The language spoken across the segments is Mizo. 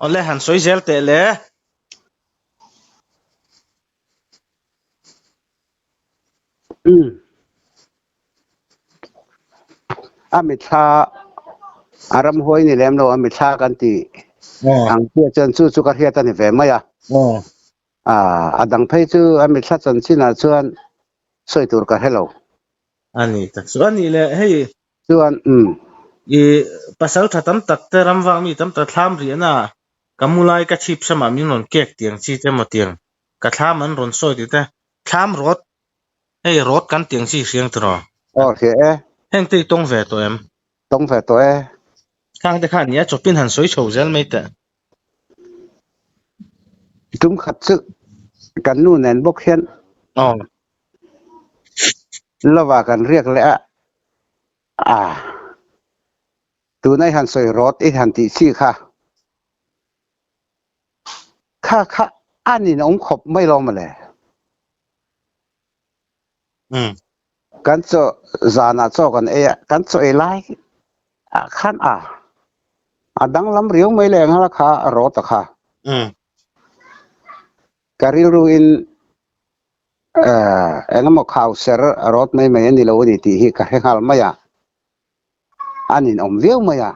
Awle han sawi zel teh le. Umm. A mitthla a ramhuai ni lem lo a mitthla kan tih ang chiah chuan chu chu ka hriat a ni ve mai a. A dang phei chu a mitthla chanchinah chuan sawi tur ka hre lo. A ni tak chu a nih le hei. Chuan umm. I pasal tha tam tak te ram vang mi tam tak thlam riahna ah ka mu lai ka chhip samah min rawn kek tiang chi te maw tiang ka thlam an rawn sawi tih te thlam rawt hei rawt kan tiang chi hriang tiraw. Aw hria e. Heng te i tawng ve tawh em? Tawng ve tawh e. Khang te khan nia chawpin han sawi chho zel mai teh. Tum khat chu kan nu nen bawk hian Aw. Lova kan riak leh a, a tunai han sawi rawt i han tih chi kha, kha kha a ninawm khawp mai lo mawle. Kan chaw zanah chaw kan ei a, kan chaw ei lai ah khan a a danglam riau mai leh ang a kha rawt a kha. Ka rilru in Engemaw khau ser rawt mai mai a ni lo a ni tih hi ka hre nghal mai a, a ninawm viau mai a.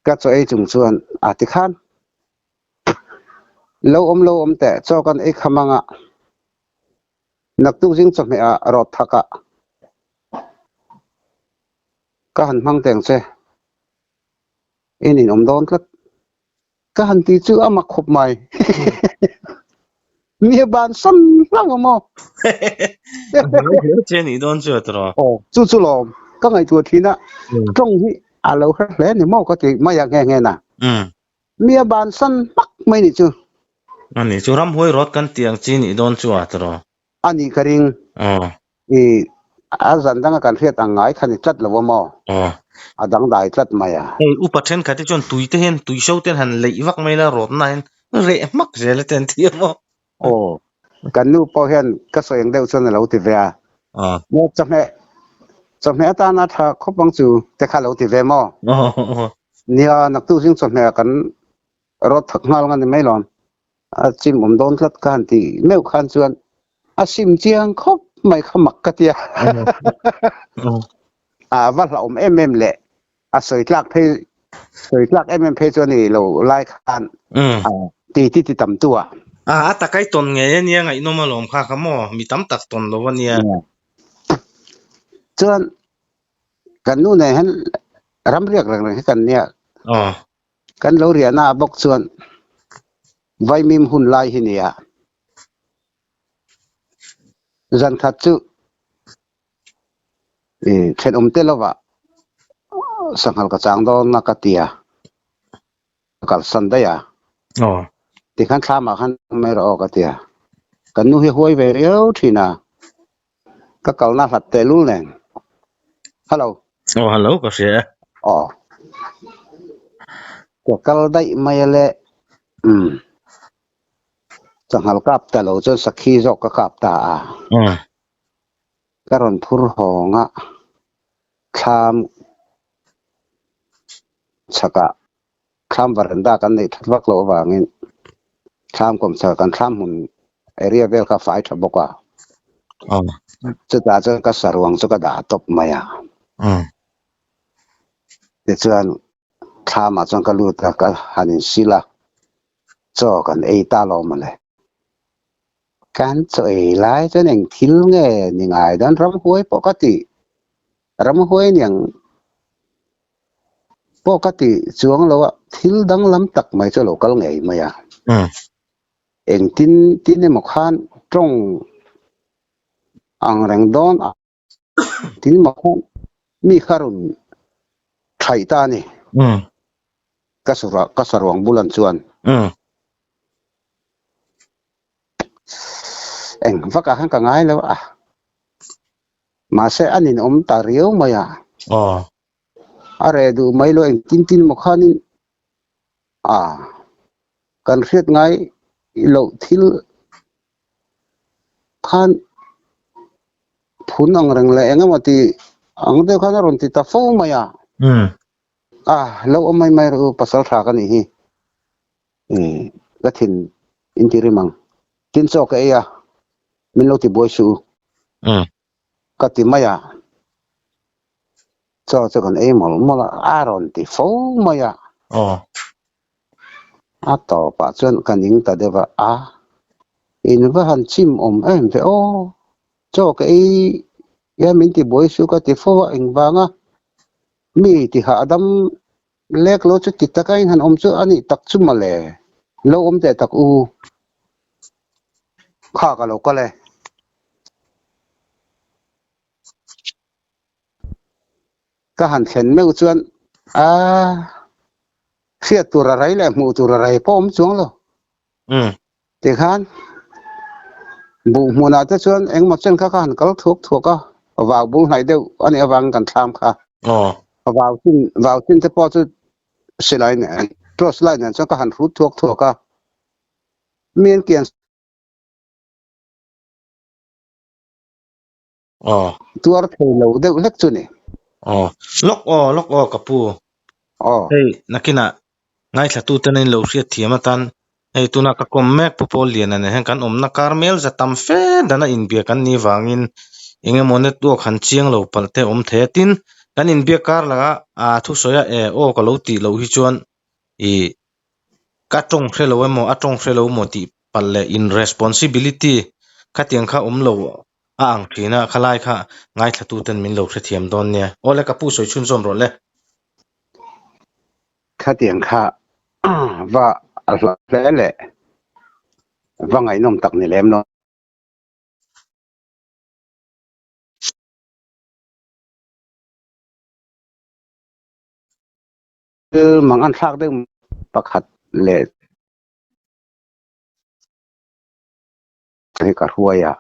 Ka chaw ei chung chuan a ti khan, Lo awm lo awm teh, chaw kan ei kham anga naktuk zing chawhmeh ah rawt thak ah ka han hmang teng che, i ninawm dawn tlat. Ka han ti chu a mak khawp mai. Mi a ban sam hlauh a maw? Che nih dawn chu a tawh. Aw, chu chu lawm. Ka ngaihtuah thin a, tawng hi a lo hre hle ni maw ka ti mai a nghe nghe na. Mi a ban san hmak mai nih chu. A nih chu ramhuai rawt kan tih ang chi nih dawn chu a tawh. A nih ka ring. I a zan danga kan hriat ang ngai kha ni tlat lo a maw? A dangdai tlat mai a. Hei upa thenkhat hi chuan tui te hian tui so ten han leih vak mai la rawtna hian reh hmak zel a ten thi a maw? Aw, kan nu pawh hian ka sawi ang deuh chuan a lo ti ve a. Maw chawhmeh, chawhmeh atana tha khawp ang chu te kha a lo ti ve maw? Nia, naktuk zing chawhmeh ah kan rawt thak nghal nga ni mai lawm. A chim awm dawn tlat ka han tih meuh khan chuan a sim chiang khawp mai kha mak ka tia. A va hlauhawm em em leh a sawi tlak phei sawi tlak em em phei chu a ni lo lai khan ti ti ti tam tu a. A a takai tawn ngei a nia ngaihnawm alawm kha kha maw mi tam tak tawn lo a nia. Chuan kan nu nen hian ram riak reng reng hi kan nia. Kan lo riahna ah bawk chuan vaimim hun lai hi nia. Zan khat chu i thenawm te lovah sanghal ka chang dawn a ka ti a, ka kalsan daih a. Tikhan thlamah khan mai rawh aw ka ti a. Kan nu hi huai ve riau thin a, ka kalna hlat tehlul nen. Hello. Aw hello ka hria e. Aw. Ka kal daih mai a le. Umm. Sanghal kap ta lo chuan sakhi zawk ka kap ta a. Ka rawn phur hawng a, thlam chhakah thlam veranda kan neih that vak loh avangin thlam kawmchar kan thlam hmun area vel kha a fai tha bawk a. Chutah chuan ka saruang chu ka dah tawp mai a. Tichuan thlamah chuan ka lut a, ka han insil a, chaw kan ei ta lo mawle. Kan chaw ei lai chuan eng thil nge ni ngai dawn ramhuai pawh ka ti. Ramhuai niang pawh ka ti chuang lo a, thil danglam tak mai chu a lo kal ngei mai a. Engtin tin emaw khan tawng ang reng dawn a tin maw khan mi kha rawn thaih ta a ni. Ka ka saruang bulan chuan. Eng vakah khan ka ngai lo a. Mahse a ninawm ta riau mai a. A reh duh mai lo engtin tin maw khanin a kan hriat ngai loh thil khan phun ang reng leh engemaw tih ang deuh khan a rawn ti ta fo mai a. A, lo awm mai mai rawh u, pasal tha ka nih hi. Ka thin in ti rim ang. Tin chaw ka ei a, min lo ti buai suh u. Ka ti mai a. Chaw chu kan ei mawlh mawlh a, a rawn ti fo mai a. A tawpah chuan ka ning ta deuh a, a, in va han chim awm em ve aw. Chaw ka ei hian min ti buai suh ka ti fo a, engvanga mi tihah a dam lek lo chu ti taka in han awm chu a nih tak chu mawle, lo awm teh tak u. Kha ka lo kal e. Ka han thlen meuh chuan a hriat tur a rei leh hmuh tur a rei pawh awm chuang lo. Tikhan buh hmunah te chuan engmaw chen kha ka han kal thuak thuak a, vau bul hnaih deuh a nih avangin kan thlam kha. Vau chin vau chin te pawh chu silai nen torch light nen chuan ka han hrut thuak thuak a, mi an kian Aw. Tuar thei lo deuh hlek chu ni. Aw. Lawk aw, lawk aw ka pu. Aw. Hei, nakinah ngaithlatute nen lo hriat thiam atan hei tuna ka kawm mek Pu Paul Liana nen hian kan awmna kar mel za tam fe dana inbia kan nih vangin engemaw network han chiang lo palh te awm thei a. Tin, kan inbiak kar lakah aa thusawi a e aw ka lo tih loh hi chuan ih ka tawng hre lo emaw a tawng hre lo emaw tih palh leh in responsibility khatiang kha awm lo a ang thin a, khalai kha ngaithla ten min lo hrethiam dawn nia. Aw le ka pu sawi chhunzawm rawh le. Khatiang kha va a hlauh hle leh va ngaihnawm tak ni lem lo. Thil mang an thlak deuh pakhat leh hi ka hruai a.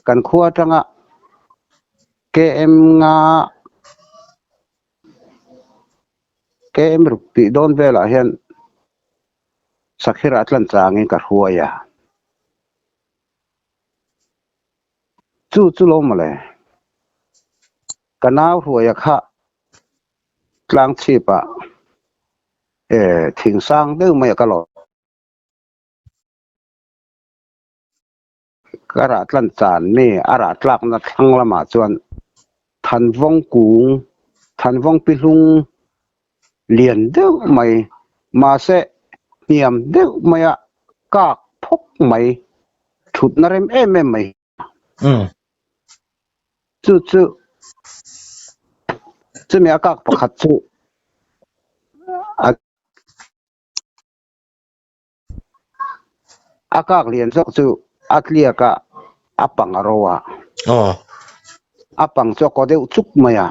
Kan khua atanga KM nga KM ruk tih dawn velah hian Sakhira tlan changin ka hruai a. Chu chu lo mawle. Ka nau hruaia kha tlang chhipah thing sang deuh mai a ka lawm. Ka rah tlan chan mi a rah tlakna thlang lamah chuan Thanvawng kung, Thanvawng pihlung lian deuh mai, mahse hniam deuh maia kak phawk mai, thutna rem em em mai. Chu chu chumi a kak pakhat chu a A kak lian zawk chu a tliak a, a pang a ro a. A pang chu a kaw deuh chuk mai a.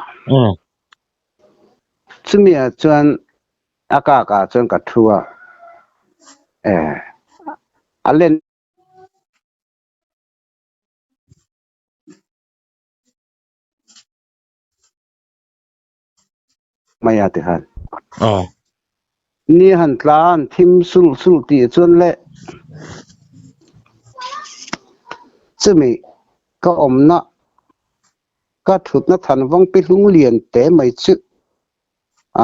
Chumi ah chuan a kak ah chuan ka thu a, a len. Mai a ti khan. Ni han tla an thim sulh sulh tih chuan le chumi ka awmna ka thutna than vawng pi hlung lian te mai chu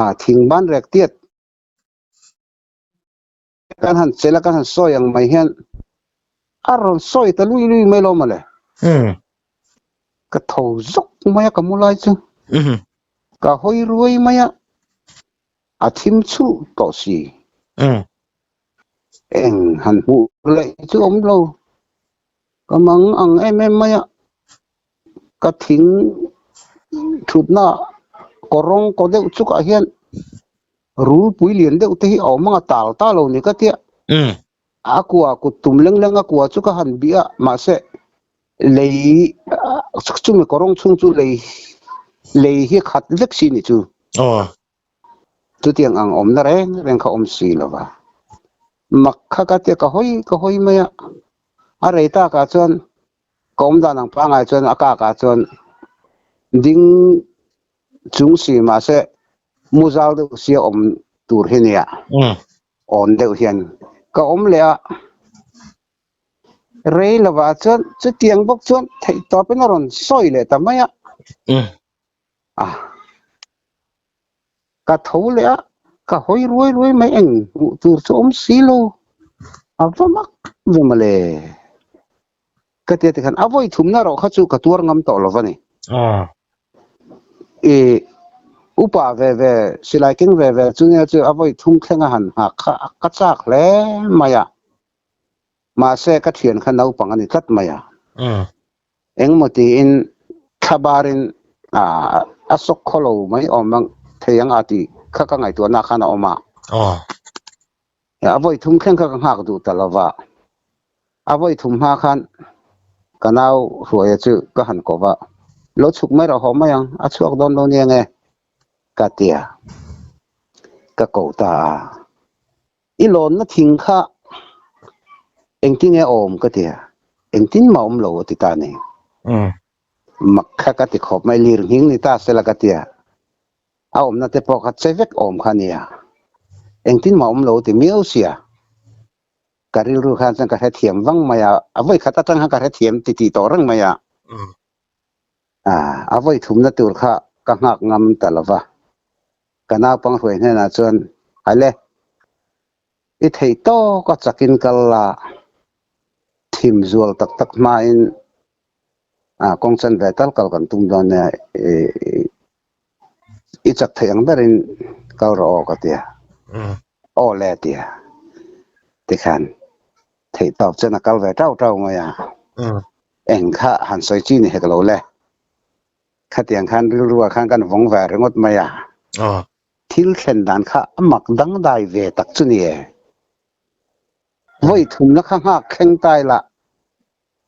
a thing ban rek tiat kan han chela kan han sawi ang mai hian a rawn sawi ta lui lui mai lo mawle. Ka tho zawk mai a ka mu lai chu. Ka hawi ruai mai a, a thim chhulh tawh si. Eng han hmuh leh chu awm lo. Ka mang ang em em mai a, ka thing thutna kawrawng kaw deuh chukah hian Rulpui lian deuh te hi a awm ang a tal ta lo ni ka tia. A kua kut tum leng leng a kua chu ka han bih a, mahse lei chumi kawrawng chhung chu lei lei hi khat vek si ni chu. Chutiang ang awmna reng reng kha awm si lo va. Mak kha ka tia ka hawi ka hawi mai a, a rei takah chuan ka awm dan ang pangai chuan a kakah chuan ding chung si mahse muzal deuh sia awm tur hi nia awn deuh hian ka awm leh a rei lovah chuan chutiang bawk chuan theih tawpin a rawn sawi leh ta mai a. Ka tho leh a, ka hawi ruai ruai mai eng hmuh tur chu awm si lo. A va mak ve mawle. Ka tia tikhan a vawi thumna erawh kha chu ka tuar ngam tawh lo va ni. I upa ve ve, silai keng ve ve chu nia chu a vawi thum thleng a han nghak kha ka chak hle mai a. Mahse ka thian kha naupang a ni tlat mai a. Engmaw tiin thla barin a sawk khaw lo mai awm ang thei ang a tih kha ka ngaihtuahna khan a awm a. A vawi thum thleng kha ka nghak duh ta lo va. A vawi thum hma khan ka nau Hruaia chu ka han ko va, Lo chhuk mai rawh haw mai ang, a chhuak dawn lo nia nge? ka ti a, ka ko ta a. I lawnna thing kha engtin nge awm ka ti a, engtin mah awm lo a ti ta a ni. Mak kha ka ti khawp mai, lir nghing ni ta sela ka ti a. A awmna te pawh kha che vek awm kha nia. Engtin mah awm lo ti miau sia. Ka rilru khan chuan ka hrethiam vang mai a, a vawi khat atang khan ka hrethiam ti tih tawh reng mai a. A vawi thumna tur kha ka nghak ngam ta lo va. Ka naupang hruai hnenah chuan, Haile, i thei tawk a chakin kal la, thim zual tak tak hmain kawng chan ve tal kal kan tum dawn nia, i chak theih ang berin kal rawh aw ka ti a. Aw le a ti a. Tikhan theih tawp chuan a kal ve tau tau mai a. Eng kha han sawi chi ni hek lo le. Khatiang khan rilruah khan kan vawng ve ringawt mai a. Thil thlen dan kha a mak dangdai ve tak chu ni e. Vawi thumna kha nghak thleng tai lah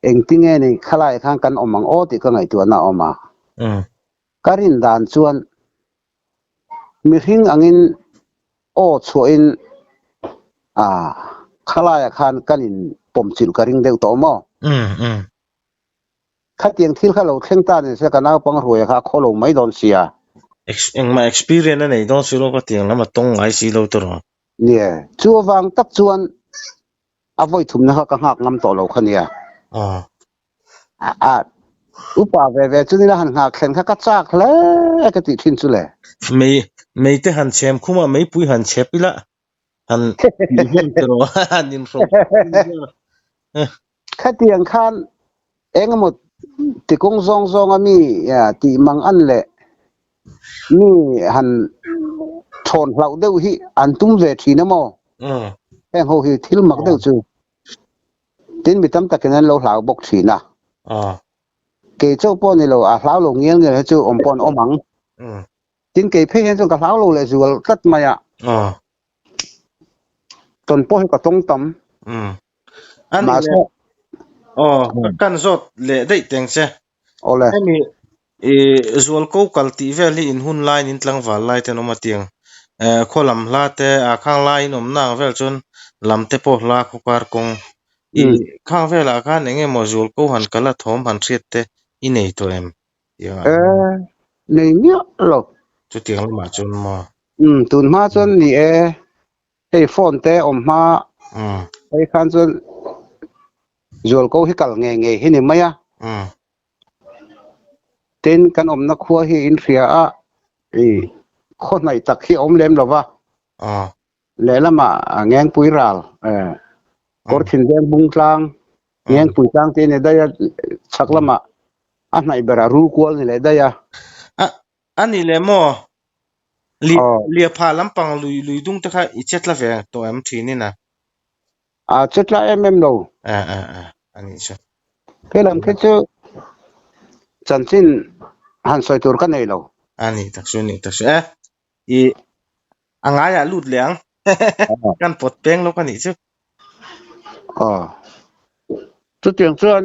engtinge ni khalai khan kan awm ang aw tih ka ngaihtuahna a awm a. Ka rin dan chuan mihring angin aw chhuahin khalaiah khan kan in pawmchilh ka ring deuh tawh maw? Khatiang thil kha lo thleng ta ni se ka naupang ruaia kha a khaw lo mai dawn sia. Engmah experience a nei dawn si lo ka tiang lam a tawng ngai si lo tawh. Nia, chu avang tak chuan a vawi thumna kha ka nghak ngam tawh lo kha nia. A upa ve ve chu nila han nghak thlen kha ka chak hle ka tih thin chu le. Mei mei te han chhem khum a, meipui han chhep ila han tih vel te rawh han inhrawk. Khatiang khan engemaw tikawng zawng zawnga mi tih mang an leh mi han thawn hlauh deuh hi an tum ve thin a maw? Heng ho hi thil mak deuh chu. Tin mi tam takin an lo hlau bawk thin a. Kei chauh pawh ni lo, a hlau lo ngial ngial hi chu awm pawh an awm ang. Tin kei phei hian chuan ka hlau lo leh zual tlat mai a. Tawn pawh hi ka tawng tam. Mahse Aw, ka kan zawt leh daih teng che. Awle. Hemi i zual ko kal tih vel hi in hun laiin in tlangval lai te an awm a tiang. Khaw lam hla te a khang lai in awmna ang vel chuan lam te pawh hla khaw kar kawng. I khang velah khan eng emaw zual ko han kal a thawm han hriat te i nei tawh em? Tiang ah. Nei miah lo. Chutiang lamah chuan maw? Umm tun hma chuan ni e. Hei phone te awm hma hei khan chuan zualko hi kal ngei ngei hi ni mai a. Tin kan awmna khua hi in hria a i khaw hnaih tak hi awm lem lo va. Lehlamah Ngengpui ral Kawrthin veng bung tlang Ngengpui tlang te ni daih a chhak lamah a hnaih berah rul kual ni leh daih a. A ni leh maw? Liaphah lampang lui lui dung te kha i che tla ve tawh em thin in a? A che tla em em lo. A a a a nih chu. He lam khi chu chanchin han sawi tur ka nei lo. A nih tak chu nih tak chu e. I a ngaiah lut leh ang. Kan pawt peng lawk a nih chu. Aw. Chutiang chuan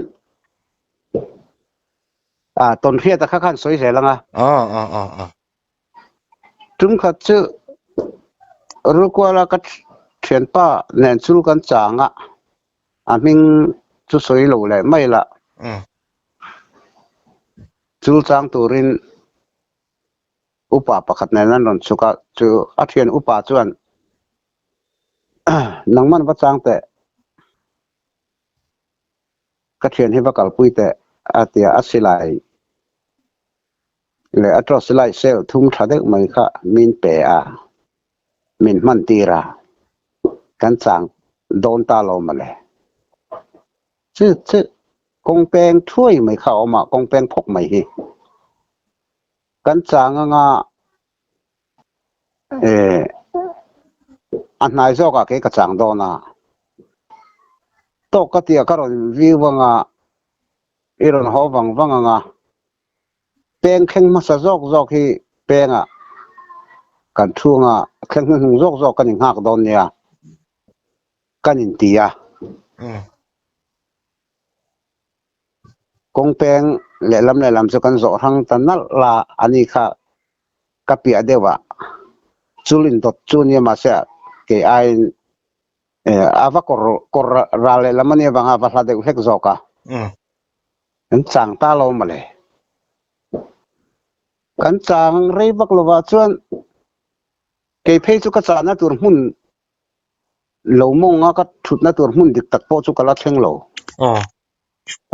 a tawnhriata kha khan sawi zel ang a. Aw aw aw aw. Tum khat chu Rukuala ka thianpa nen chul kan chang a, a hming chu sawi lo leh mai la. Chul chang turin upa pakhat nen an rawn chhuk a, chu a thian upa chuan nangman va chang teh. Ka thian hi va kalpui teh a ti a, a silai Leh a torch light cell thum tha deuh mai kha min pe a, min hman tir a, kan chang dawn ta lo mawle. Chu chu kawng peng thuai mai kha a awm a, kawng peng phawk mai hi. Kan chang anga eh a hnai zawkah kei ka chang dawn a, tawk ka tia ka rawn view anga i rawn haw vang vang anga. Peng thleng hmasa zawk zawk hi pengah kan chhunga thleng hnuhnung zawk zawk kan inghak dawn nia kan inti a. Kawng peng lehlam lehlam chu kan zawh hrang ta nalh la, ani kha ka piah deuh ah chul indawt chu nia mahse kei aiin a va kawr kawr ral lehlam ania vanga a va hla deuh hlek zawk a. Kan chang ta lo mawle. Kan chang rei vak lovah chuan kei phei chu ka chahna tur hmun lo mawng a ka thutna tur hmun dik tak pawh chu ka la thleng lo.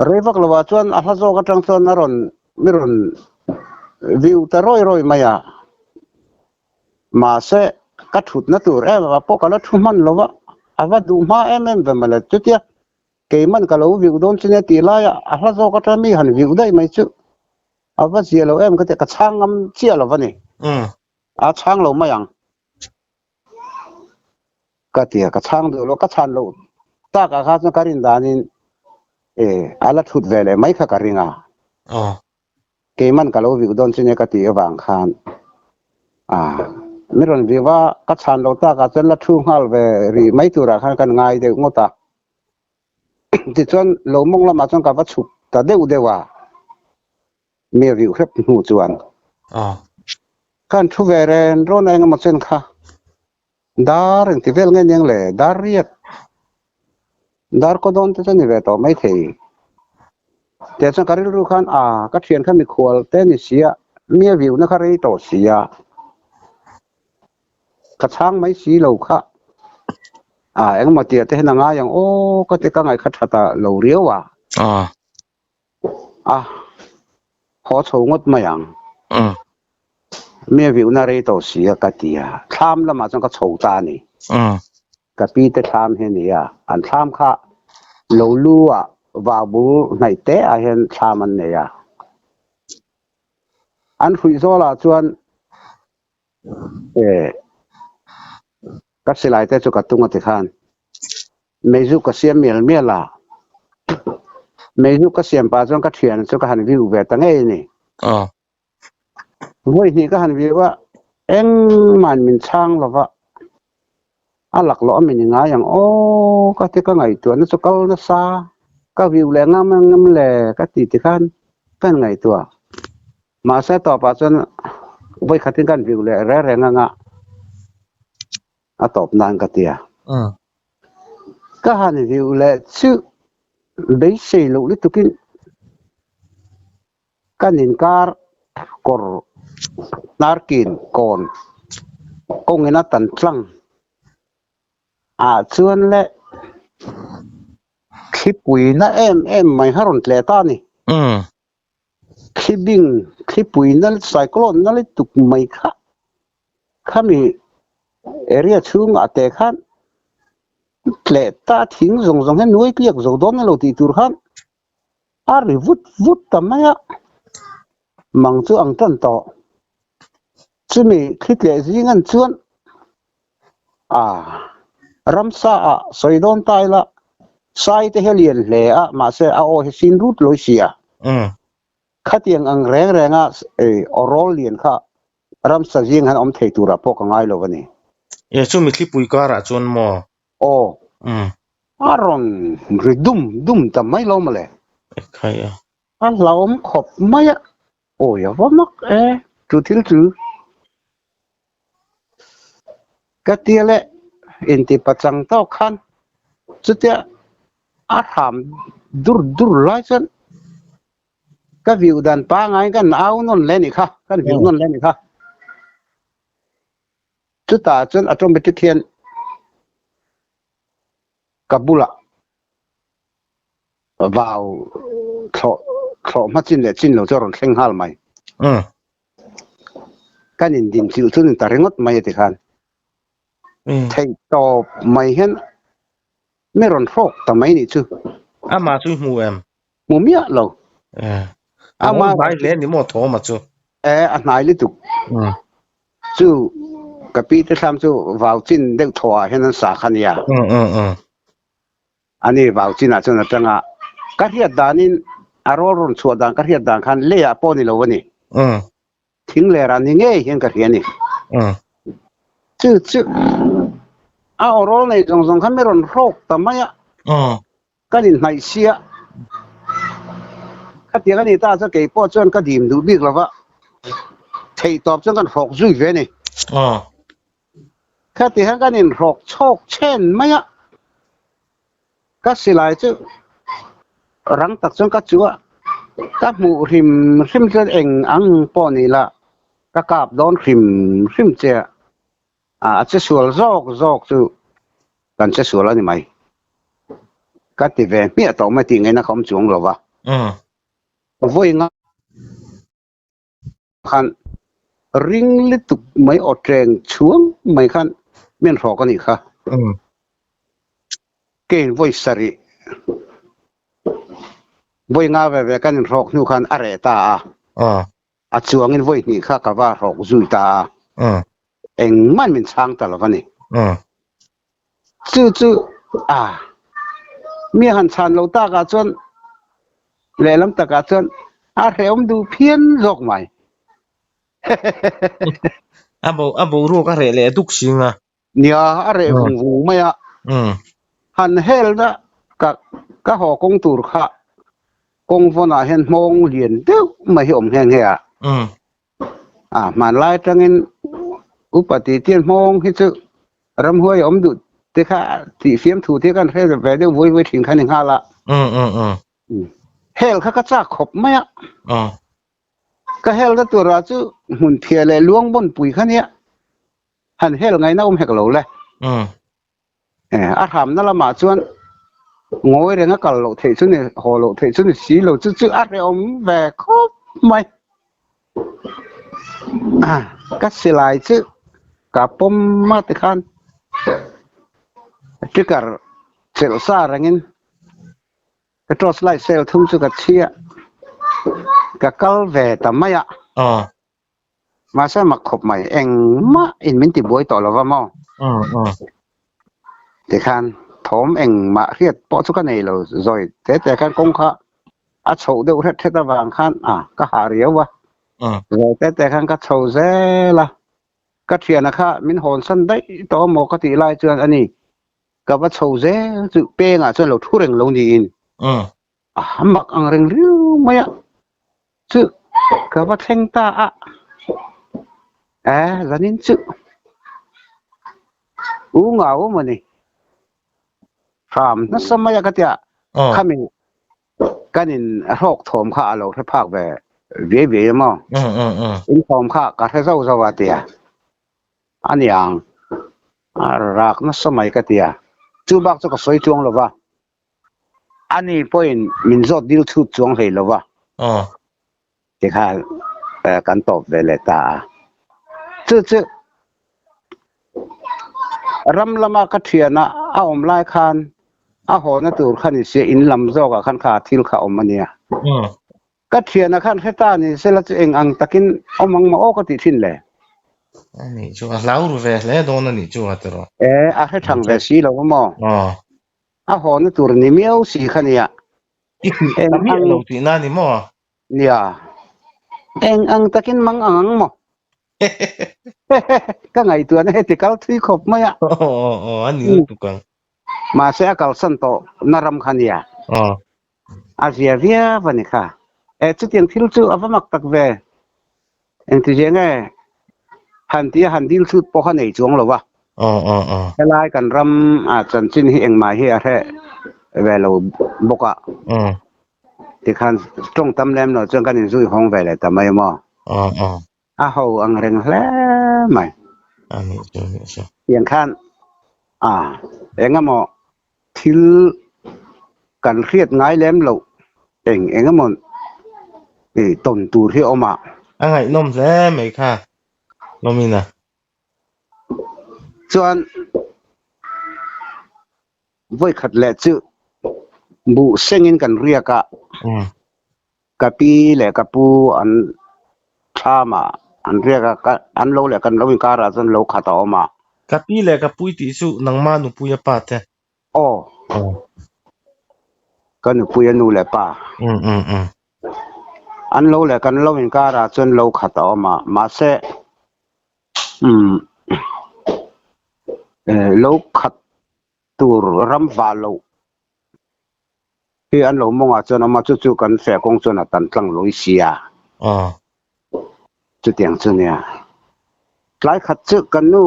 Rei vak lovah chuan a hla zawk atang chuan a rawn mi rawn view ta rawi rawi mai a. Mahse ka thutna tur em ah pawh ka la thu hman lo va, a va duh hma em em ve mawle. Chutia Keiman ka lo viuh dawn chu nia tih laia a hla zawk atang mi han viuh daih mai chu a va zia lo em ka ti a, ka chhang ngam chiah lo va ni. A chhang lo mai ang ka ti a, ka chhang duh lo, ka chhan loh takah kha chuan ka rin danin e a la thut ve leh mai kha ka ring a. Keiman ka lo viuh dawn chu nia ka tih avang khan a mi rawn viuh a, ka chhan loh takah chuan la thu nghal ve rih mai turah khan kan ngai deuh ngawt a. Tichuan lo mawng lamah chuan ka va chhuk ta deuh deuh a, mi riuh hrep hnu chuan khan thu ve ren rawn a engemaw chen kha dar engti vel nge niang le dar riat dar kaw dawn te chu a ni ve tawh maithei. Tiah chuan ka rilru khan a ka thian kha mikhual te a ni si a, mi a viuhna kha rei tawh si a. Ka chhang mai si lo kha. A engmaw tia te hian a ngai ang aw ka ti ka ngaih kha tha ta lo riau a. A haw chho ngawt mai ang. Mi a viuhna rei tawh si a ka ti a. Thlam lamah chuan ka chho ta a ni. Ka pi te thlam hi a ni a. An thlam kha lo lu ah vau bul hnaih te ah hian thlam an nei a. An hruih zawlah chuan Eh, ka silai te chu ka tung a ti khan. Meizu ka siam mial mial a. Meizu ka siam pah chuan ka thian chu ka han view ve ta ngei a ni. Vawi hnih ka han view a, engmah in min chhang lo va. A laklawh a min i ngai ang aw ka ti ka ngaihtuahna chu kal nasa. Ka view leh ngam ngam le ka ti ti khan ka han ngaihtuah. Mahse tawpah chuan vawi khatin kan view leh reng reng anga a tawp nan ka ti a. Ka han view leh chu beisei loh lutukin kan inkar kawr hnarkin kawn kawngin a tan tlang ah chuan le thlipui na em em mai kha rawn tleh ta a ni. Thlibing, thlipui na cyclone na lutuk mai kha khami area chhungah te khan tleh ta thing zawng zawng hian nuai tliak zo dawn elo tih tur khan a ri vut vut ta mai a, mang chu ang tan tawh. Chumi thli tleh zing an chuan a ramsa ah sawi dawn ta ila sai te hi a lian hle a mahse a aw hi sin rut lawi si a. Khatiang ang reng reng a aw rawl lian kha ramsa zing han awm thei turah pawh ka ngai lo a ni. E chumi thlipui karah chuan maw? Aw. A rawn ri dum dum ta mai lo mawle. Ekhai a. A hlauhawm khawp mai a. Awi a va mak e chu thil chu. Ka tia leh inti pachang tawk khan chutia a hram dur dur lai chuan ka viu dan pangai kan au nawn leh nih kha, kan viu nawn leh nih kha. Chutah chuan automatic hian ka bulah vau thlawh thlawh hma chin leh chin lo chu a rawn thleng nghal mai. Kan indin chilh chu ni ta ringawt mai a ti khan. Theih tawp mai hian mi rawn hrawk ta mai nih chu. Amah chu i hmu em? Hmu miah lo. A rawn hnai hle ni maw Thawma chu? E, a hnai lutuk. Chu ka pi te thlam chu vau chin deuh thaw ah hian an sa kha nia. Ani vau chin ah chuan atanga ka hriat danin a rawl rawn chhuah dan ka hriat dan khan lei ah pawh ni lo a ni. Thing ler ah ni ngei hian ka hria a ni. Chu chu a aw rawl nei zawng zawng khan mi rawn hrawk ta mai a. Kan inhnaih sia. Khatiang a ni ta chuan kei pawh chuan ka dim duh bik lo va, theih tawp chuan kan hrawk zui ve a ni. Khati hian kan inhrawk chhawk chhen mai a, ka silai chu rang tak chuan ka chu a, ka hmuh hrim hrim chuan eng ang pawh ni la ka kap dawn hrim hrim che a. A che sual zawk zawk chu kan che sual a ni mai. Ka ti ve hmiah tawh mai tih ngaihna ka awm chuang lo va. Vawi nga khan ring lutuk mai aw teng chhuang mai khan min hrawk a nih kha. Kein vawi sarih vawi nga ve ve kan inhrawk hnu khan a reh ta a. A chuangin vawi hnih kha ka va hrawk zui ta a, engmah min chhang ta lo va ni. Chu chu a mi han chhan lo takah chuan lehlam takah chuan a hrehawm duh phian zawk mai. A bo a boruak a reh leh duk sing a. Nia, a reh vung vung mai a. Han helna ka ka haw kawng tur kha kawng vawnah hian hmawng lian deuh mai hi awm nghe nghe a. A hmanlai atangin upa tih tian hmawng hi chu ramhuai a awm duh te kha tih fiamthu te khan hre ve deuh vui vui thin kha ni nghal a. Hel kha ka chak khawp mai a. Ka helna turah chu hmun phiah leh luang bawn pui kha nia. Han hel ngaihna awm hek lo le. A hramna lamah chuan ngawi renga kal loh theih chu ni, haw loh theih chu ni si lo, chu chu a hrehawm ve khawp mai. Ka silai chu ka pawm a tikhan trigger chelh sa rengin ka torch light cell thum chu ka chhia, ka kal ve ta mai a. Mahse mak khawp mai, engmah in min ti buai tawh lo va maw? Tikhan thawm engmah hriat pawh chu ka nei lo zawi te te khan kawng kha a chhoh deuh hret hret avang khan a ka hah riau a, zawi te te khan ka chho zel a, ka thiana kha min hawnsan daih tawh maw ka tih lai chuan ani ka va chho zel chu pengah chuan lo thu reng lo niin a mak ang reng riau mai a. Chu ka va thleng ta a, e zanin chu u ngau maw ni hram nasa mai a ka tia khami kan in hrawk thawm kha a lo hre phak ve viai viai a maw in thawm kha ka hre zauh zauh a tia a niang a rak nasa mai ka tia chu bak chu ka sawi chuang lo va. Ani pawhin min zawt dil chhut chuang hlei lo va. Tikhan kan tawp ve leh ta a. Chu chu ram lama ka thiana a awm lai khan a hawna tur kha ni sia in lam zawkah khan kha thil kha awm a nia. Ka thiana khan hre ta ni sela chu eng ang takin awm ang maw aw ka tih thin le. A nih chu a hlau ru ve hle dawn a nih chu a tiraw. E, a hre thang ve si lo maw? A hawna tur ni miau si kha nia. I tih ta miah lo tihna a ni maw? Nia. Eng ang takin mang ang ang maw? Ka ngaihtuahna heti kal thui khawp mai a. Aw aw aw a ni lutuk ang. Mahse a kalsan tawh na ram kha nia. A zia viau a ni kha. E chutiang thil chu a va mak tak ve. Engtizia nge han tia han dil chhut pawh kha nei chuang lo va. Helai kan ram a chanchin hi engmah hi a hre ve lo bawk a. Tikhan tawng tam lem lo chuan kan inzui hawng ve leh ta mai maw. A ho ang reng hle mai. Tiang khan a engemaw thil kan hriat ngai lem loh eng engemaw tawn tur hi a awm a. A ngaihnawm hle mai kha. Lawmina. Chuan vawi khat leh chu buh sengin kan riak a, ka pi leh ka pu an thlam ah an riak a, ka an lo leh kan lo inkar ah chuan lo khat a awm a. Ka pi leh ka pui tih chu nangma nupui a pa te. Aw. Ka nupui a nu leh pa. An lo leh kan lo inkar ah chuan lo khat a awm a, mahse umm lo khat tur ram vah loh hi an lo mawngah chuan awm a, chu chu kan feh kawng chuan a tan tlang lawi si a. Chutiang chu nia. Tlai khat chu kan nu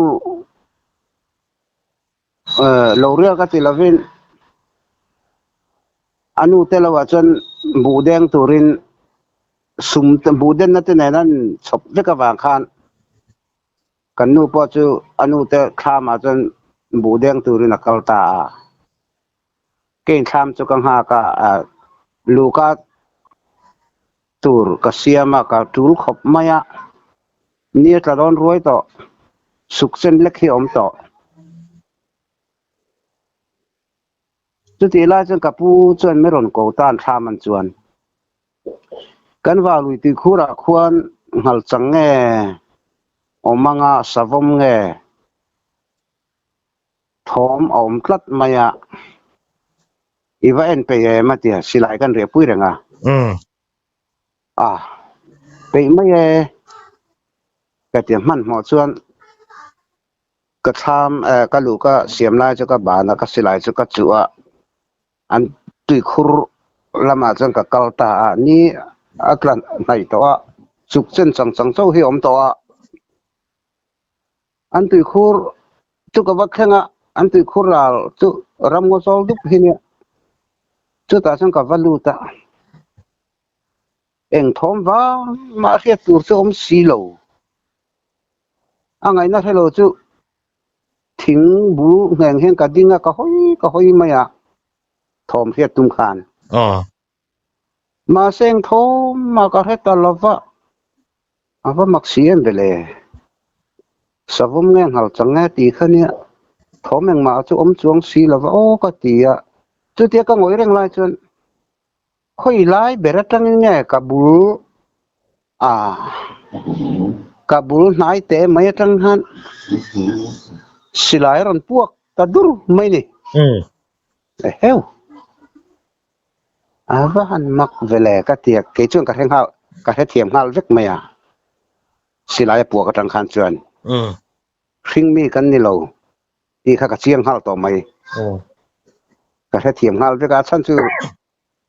Lo riak a ti lovin a nu te lohah chuan buh deng turin sum te buh denna te nen an chhawp vek avang khan kan nu pawh chu a nu te thlamah chuan buh deng turin a kal ta a. Kein thlam chu ka nghak a, luka tur ka siam a, ka tul khawp mai a. Ni a tla dawn ruai tawh, suk chen lek hi a awm tawh. Chutih lai chuan ka pu chuan mi rawn ko tan thlam an chuan. Kan valui tuikhurah khuan nghal chang nge awm anga savawm nge thawm a awm tlat mai a, i va en peih em a tia silai kan riahpui reng a. A peih mai e ka ti hmanhmawh chuan ka thlam ka luh ka siam lai chu ka ban a ka silai chu ka chuh a an tuikhur lamah chuan ka kal ta a ni a tla hnaih tawh a chuk chen chang chang chauh hi a awm tawh a an tuikhur chu ka va thleng a an tuikhur ral chu ramngaw zawl dup hi nia chutah chuan ka va lut a. Eng thawm vang mah hriat tur chu awm si lo. A ngaihna hre lo chu thing bul ngheng hian ka ding a, ka hawi ka hawi mai a, thawm hriat tum khan. Mahse eng thawm mah ka hre ta lo va, a va mak si em vele. Savawm nge nghal chang nge tih kha nia, thawm engmah chu awm chuang si lo va aw ka ti a. Chutia ka ngawih reng lai chuan Khawi lai ber atangin nge ka bul a ka bul hnai te mai atang khan silai a rawn puak ta dur mai ni. Eheu. A va han mak ve le ka ti a, kei chuan ka hre nghal ka hre thiam nghal vek mai a, silai a puak atang khan chuan hring mi kan ni lo tih kha ka chiang nghal tawh mai. Ka hre thiam nghal vek a, a chhan chu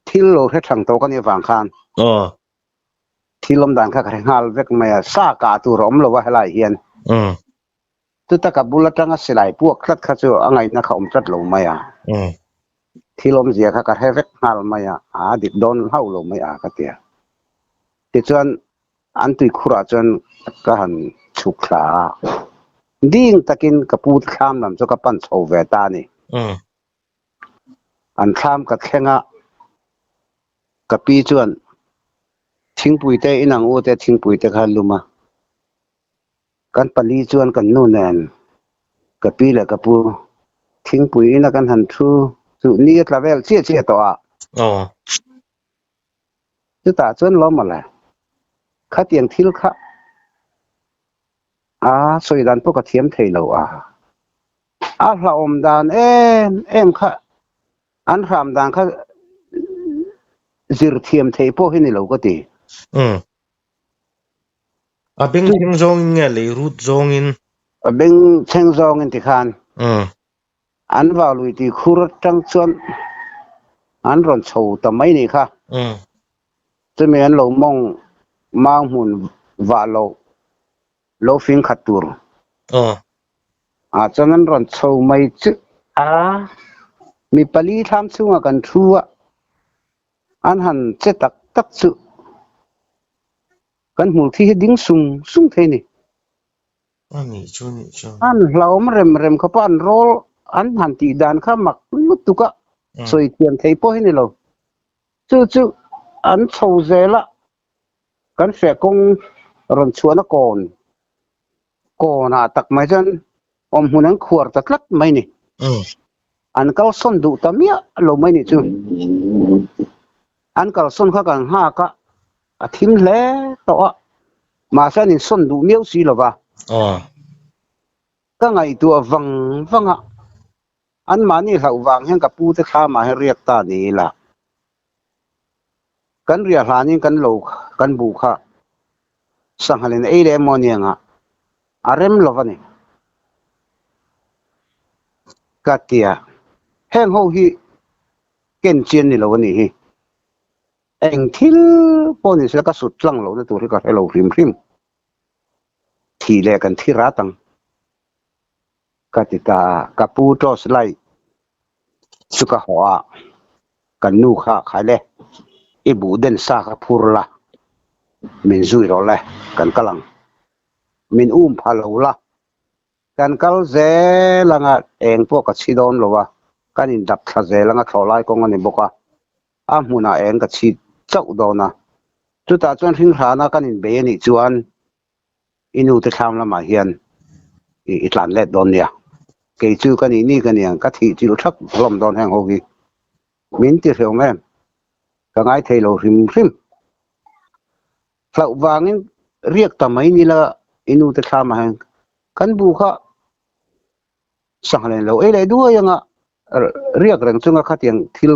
thil lo hre thang tawh ka nih avang khan thil awm dan kha ka hre nghal vek mai a, sa kah tur a awm lo a helai hian. Chuta ka bul atanga silai puak tlat kha chu a ngaihna kha awm tlat lo mai a, thil awmzia kha ka hre vek nghal mai a, a dik dawn hauh lo mai a ka ti a. Tichuan an tuikhurah chuan ka han chhuk thla a, ding takin ka pu thlam lam chu ka pan chho ve ta a ni. An thlam ka thleng a, ka pi chuan thingpui te inang u te thingpui te kha a lum a, kan pali chuan kan nu nen ka pi leh ka pu thingpui ina kan han thu chu ni a tla vel chiah chiah tawh a. Chutah chuan lawm mawle khatiang thil kha a sawi dan pawh ka thiam thei lo a, a hlauhawm dan em em kha an hram dan kha zir thiam thei pawh hi ni lo ka ti. A beng thleng zawngin nge lei rut zawngin? A beng thleng zawngin tikhan. An valui tih khur atang chuan an rawn chho ta mai nih kha. Chumi an lo mawng mang hmun vah lo lo fing khat tur. Ah chuan an rawn chho mai chu a mi pali thlam chhungah kan thu a, an han che tak tak chu kan hmul thi hi ding sung sung thei ni. A nih chu nih chu. An hlauhawm rem rem khawpa an rawl an han tih dan kha mak lutuk a, sawi thiam thei pawh hi ni lo. Chu chu an chho zel a, kan feh kawng rawn chhuahna kawn. Kawnah tak mai chuan awm hmun an khuar ta tlat mai ni. An kalsawn duh ta miah lo mai nih chu. An kalsawn kha kan nghak a, a thim hle tawh a, mahse an insawn duh miau si lo va. Ka ngaihtuah vang vang a, anmahni hlauh vang hian ka pute thlamah hian riak ta ni ila. Kan riah hlanin kan lo kan buh kha sanghalin ei leh emaw aniang a, a rem lo a ni. Ka ti a, heng ho hi ken chian ni lo a nih hi. Eng thil pawh ni sela ka sut tlang lohna tur hi ka hre lo hrim hrim. Thih leh kan thi rat ang. Ka ti ta a, ka pu torch light chu ka hawh a, kan nu kha khai le, i buh den sa kha phur la, min zui rawh le, kan kal ang. Min um pha lo la, kan kal zel ang a, eng pawh ka chhi dawn lo a, kan indap thla zel ang a, thlawhlai kawng a ni bawk a, a hmunah eng ka chhi chauh dawn a, chutah chuan hringhrana kan inbei a nih chuan I nu te thlam lamah hian i tlan let dawn nia. Kei chu ka nih ni ka niang ka thih chilh thak hlawm dawn heng ho hi. Min ti hreuh em? Ka ngai thei lo hrim hrim. Hlauh vangin riak ta mai ni la i nu te thlamah hian kan bu kha sangha len lo ei leh duai anga riak reng chunga khatiang thil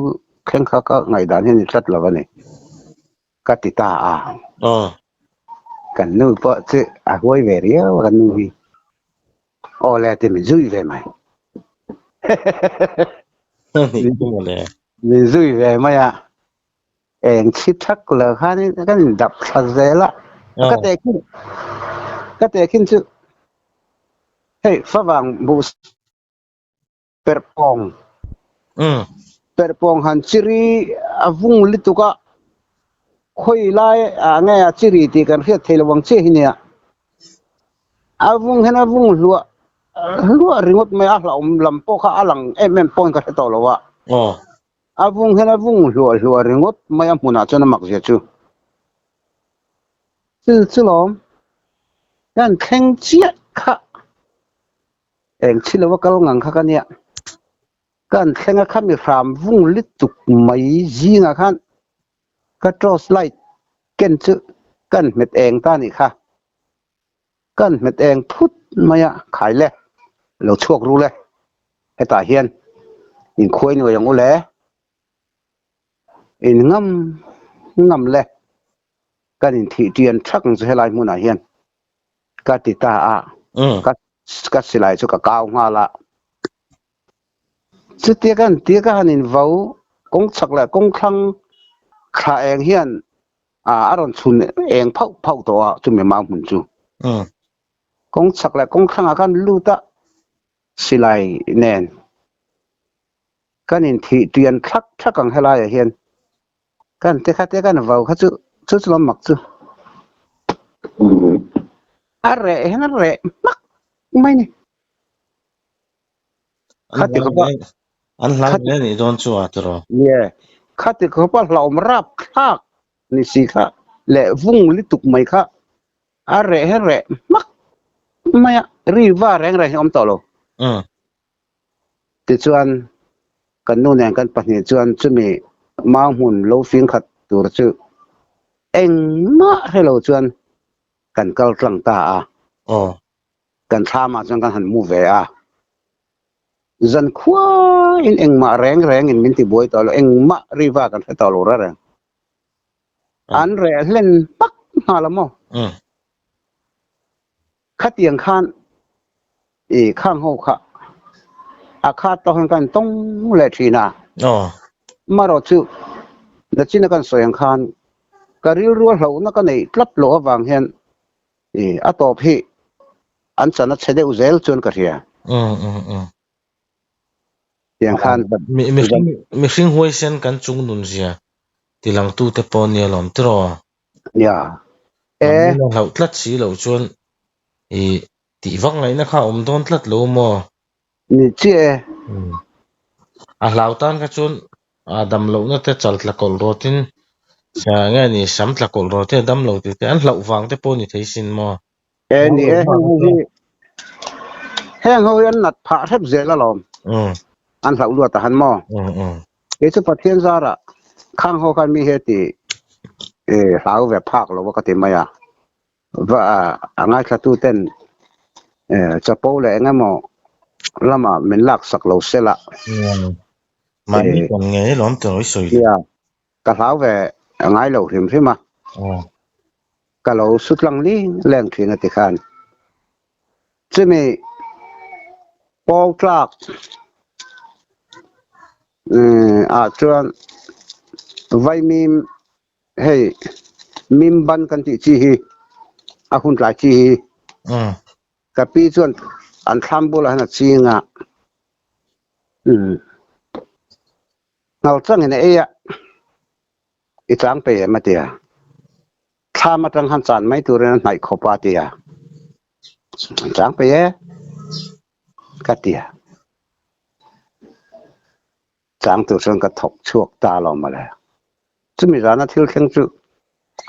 thleng kha ka ngaihdan hian i tlat lo a ni. Ka ti ta a. Aw. Kan nu pawh chu a huai ve riau a kan nu hi. Aw le ti min zui ve mai. Min zui ve mai a. Eng thi thak lo khan kan in dap thla zel a. Ka te khin ka te khin chu hei favang bu Perhpawng. Perhpawng han chiri a vung lutuk a, khawi lai ah nge a chiri tih kan hriat thei lo ang chiah hi nia. A vung hian a vung hluah hluah ringawt mai a, a hlauhawm lam pawh kha a lang em em pawhin ka hre tawh lo a. A vung hian a vung hluah hluah ringawt mai a hmunah chuan a mak zia chu. Chu chu lawm kan thleng chiah kha. Eng thil lo a kal ngang kha ka nia. Ka an thleng a khami hram vung lutuk mai zingah khan ka torch light ken chu ka an hmet eng ta nih kha. Ka an hmet eng phut mai a, khai le, lo chhuak ru le, hetah hian inkhuai nuai ang u le, in ngam ngam le, kan inthih ṭian ṭhak ang chu helai hmunah hian. Ka ti ta a, ka ka silai chu ka kau nghal a. Chutia kan tia ka han invo kawng chhak leh kawng thlang thla eng hian a rawn chhun eng phauh phauh tawh a chumi mau hmun chu. Kawng chhak leh kawng thlangah khan lut a silai nen kan inthih tian thlak thlak ang helaiah hian. Kan te kha te kan vau kha chu chu chu lam mak chu a reh hian a reh hmak mai ni. Khati khawpa an hlau hle nih dawn chu a tiraw. Nie khati khawpa hlauhawm rap thlak ni si kha leh vung lutuk mai kha a reh hian reh hmak mai a ri va reng reng hi a awm tawh lo. Tichuan, kan nu nen kan pahnih chuan chumi mau hmun lo fing khat tur chu engmah hre lo chuan kan kal tlang ta a. Kan thlamah chuan kan han mu ve a. Zan khuain engmah reng rengin min ti buai tawh lo, engmah riva kan hre tawh lo reng reng. An reh hlen hmak nghal a maw? Khatiang khan i khang ho kha a khat tawh hian kan tawng leh thin a. Marawh chu nachina kan sawi ang khan ka rilru a hlauhna ka neih tlat loh avang hian i a tawp hi an chan a chhe deuh zel chuan ka hria. Tiang khan Mihring huaisen kan chung nun zia tilangtute pawh nia lawm tiraw? Nia. E. Mahni a hlauh tlat si loh chuan i tih vak ngaihna kha a awm dawn tlat lo maw? Ni chiah e. A hlau tan kha chuan a dam lohna te chal tla kawlh rawtin nge ni sam tla kawlh rawt te a dam lo tih te an hlauh vang te pawh ni thei sin maw? E ni e, heng ho hi. Heng ho hi an nat phah hrep zel alawm. An hlauh luat a han maw? Kei chu Pathian zarah khang ho khan mi he ti hlau ve phak lo a ka ti mai a. Va a ngaithlatu ten chapo leh eng emaw lamah min lak sak lo se la. Mahni kan ngei alawm tawh i sawi. Nia, ka hlau ve ngai lo hrim hrim a. Ka lo su tlang ling leng thin a ti khan. Chumi pawl tlak ah chuan vaimim hei mim ban kan tih chi hi a hun tlai chi hi ka pi chuan an thlam bulah hian a ching a Ngalchangin a ei a, i chang pe em a ti a. Thlam atang han chan mai turin a hnaih khawp a ti a. Chang pe e ka ti a. Chang tur chuan ka thawk chhuak ta lo mawle. Chumi zana thil thleng chu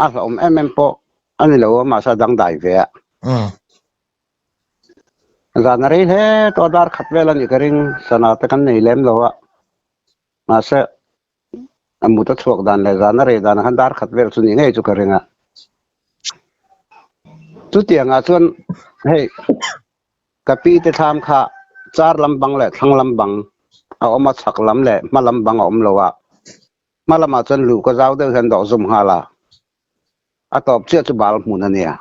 a hlauhawm em em pawh a ni lo a, mahse a dangdai ve a. Zan a rei hle tawh a, dar khat vel a nih ka ring, sana te kan nei lem lo a, mahse a mut a chhuak dan leh zan a rei dan ah khan dar khat vel chu nih ngei chu ka ring a. Chutiang ah chuan hei ka pi te thlam kha char lam bang leh thlang lam bang a awm a, chhak lam leh hma lam bang a awm lo a, hma lamah chuan luh ka zau deuh hian dawh zum nghal a, a tawp chiah chu bal hmun a nia.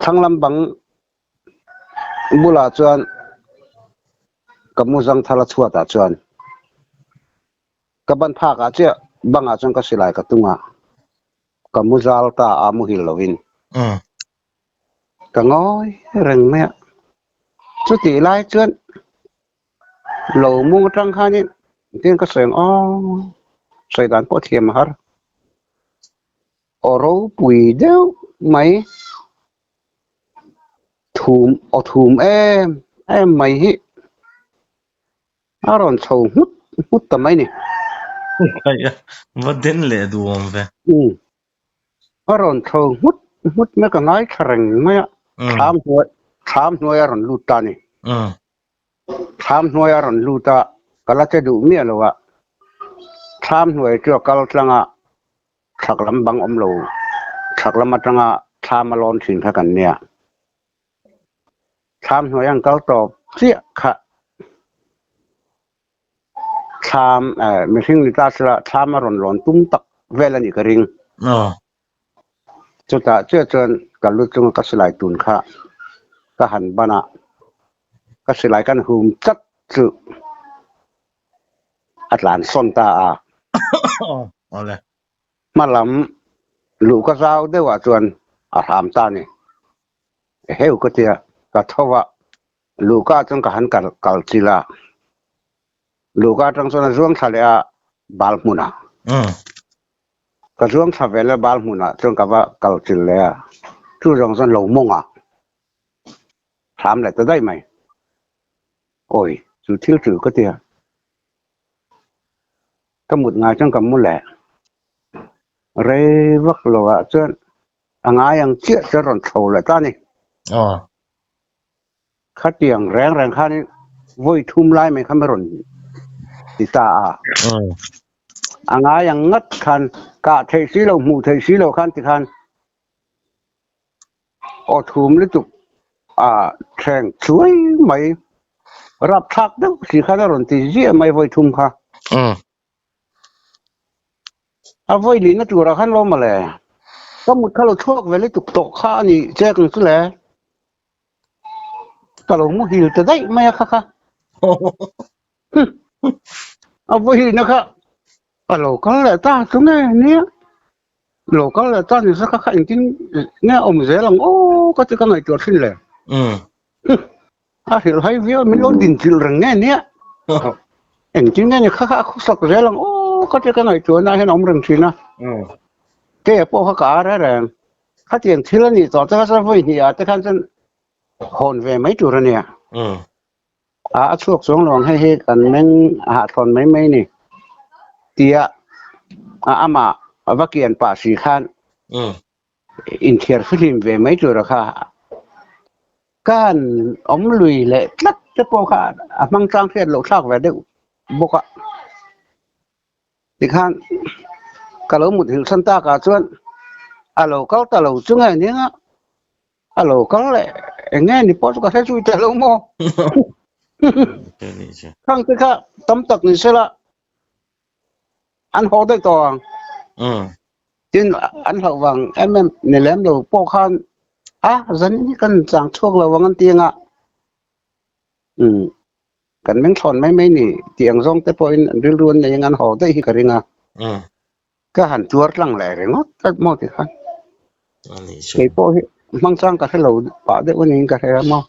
Thlang lam bang bulah chuan ka mu zang thar a chhuat ah chuan ka ban phak ah chiah bang ah chuan ka silai ka tung a, ka mu zal ta a muhil lo in ka ngawi reng mai a. Chutih lai chuan lo mung atang khanin engtin ka sawi ang aw sawi dan pawh thiam a har. Aw ropui deuh mai thum aw thum em em mai hi a rawn chho nghut nghut ta mai ni. Va den leh duh awm ve. Umm a rawn chho nghut nghut mai ka ngaithla reng mai a thlam hnuai thlam hnuai a rawn lut ta ni. Thlam hnuai a rawn lut a, ka la che duh miah lo a. Thlam hnuai chu a kal tlang a, chhak lam bang awm lo, chhak lam atanga thlam a lawn thin kha kan nia. Thlam hnuai an kal tawp chiah kha thlam eh mihring ni ta sela thlam a rawn lawn tum tak vel a nih ka ring. Chutah chiah chuan ka lu chunga ka silai tun kha ka han ban a, ka silai kan hum chat chu a tlan sawn ta a. Hma lam luh ka zau deuhah chuan a hram ta a ni. Heu ka tia, ka tho a, luhka chuan ka han kal kal chilh a. Luhka atang chuan a zuang thla leh a bal hmunah. Ka zuang thla ve leh bal hmunah chuan ka va kal chilh leh a, chu zawng chuan lo mawng a hram leh ta daih mai. Awi, chu thil chu ka ti a. Ka mut ngai chuan ka mu leh. Rei vak lo ah chuan a ngai ang chiah chuan rawn chho leh ta a ni. Khatiang reng reng khanin vawi thum lai mai kha mi rawn ti ta a. A ngai ang ngat khan kah theih si lo, hmuh theih si lo khan ti khan aw thum lutuk a thleng chuai mai rapthlak deuh si khan a rawn ti ziah mai vawi thum kha. A vawi lihna turah khan lo mawle. Ka mut kha lo chhuak ve lutuk tawh kha a ni che ang chu le. Ka lo muhil ta daih mai a kha kha. A vawihna kha a lo kal leh ta chu nge nia. Lo kal leh ta ni se kha kha engtin nge a awm zel ang aw ka ti ka ngaihtuah thin le. A hrilh hai viau min lo din chilh reng nge nia. Engtin nge ni kha kha a khawsak zel ang aw ka ti ka ngaihtuahna hian a awm reng thin a. Keia pawh kha ka ar reng. Khatiang thil a nih tawh te kha chuan vawi hnih ah te khan chuan hawn ve mai tur a nia. A a chhuak chuang lo ang hei hi kan meng a hahthlawn mai mai ni tia a amah a va kian pah si khan inthiar fihlim ve mai tur a kha. Ka han awm lui leh tlat te pawh kha a hmang tlang hriat loh thlak ve deuh bawk a. Tikhan ka lo mut hilhsan takah chuan a lo kal ta lo chu nge nia a lo kal leh eng nge ni pawh chu ka hre zui teh lo maw. Khang te kha tam tak ni sela an haw daih tawh ang. Tin an hlauh vang em em ni lem lo pawh khan a zanin hi kan chang chhuak lo ang an ti anga umm kan meng thlawn mai mai ni tih ang zawng te pawhin an rilru an nei anga an haw daih hi ka ring a. Ka han tuar tlang leh ringawt tlat maw ti khan. Kei pawh hi hmang chang ka hre lo pah deuh a niin ka hre a maw.